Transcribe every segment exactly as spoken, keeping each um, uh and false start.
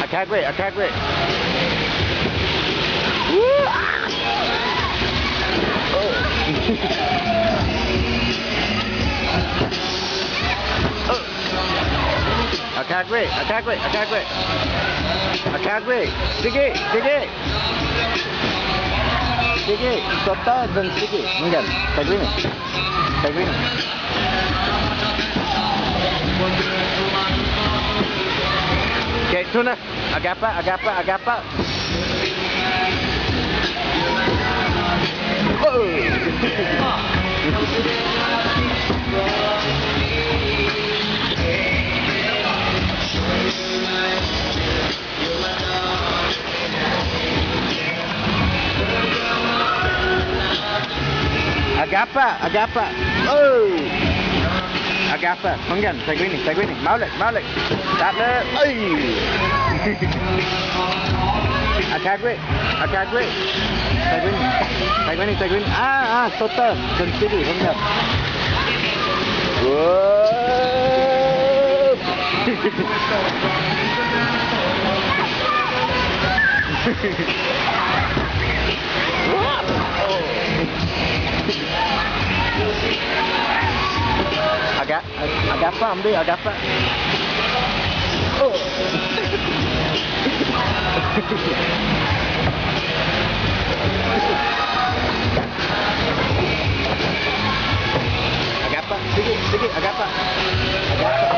Akagwe', akagwe'. Woo! Ah! Oh. Oh. Akagwe', akagwe', akagwe'. Akagwe'. Sigi, sigi. Sigi, sotta yan sigi. Hunggan. Taiguini. Taiguini. Okay, tuna. Agappa', agappa', agappa'. Oh! Agappa', agappa'. Oh! Agappa'. Hunggan, taiguini, taiguini. Maolek, maolek. Tatla. Ai! Akagwe', akagwe'. Taiguini, taiguini, taiguini. Ah, ah, sotta. Yan sigi, hunggan. Woo! Aga-, ag-, agappa', hombre, agappa'. Oh. Agappa', sigi, sigi, agappa'. Agappa'.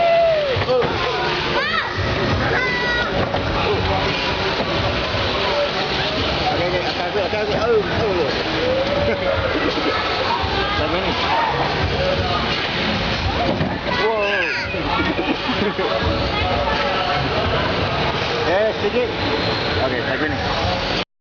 Oh. Okay, okay, akagwe', akagwe'. Oh, oh. Taiguini. Wow. Eh, sigi. Okay, taiguini.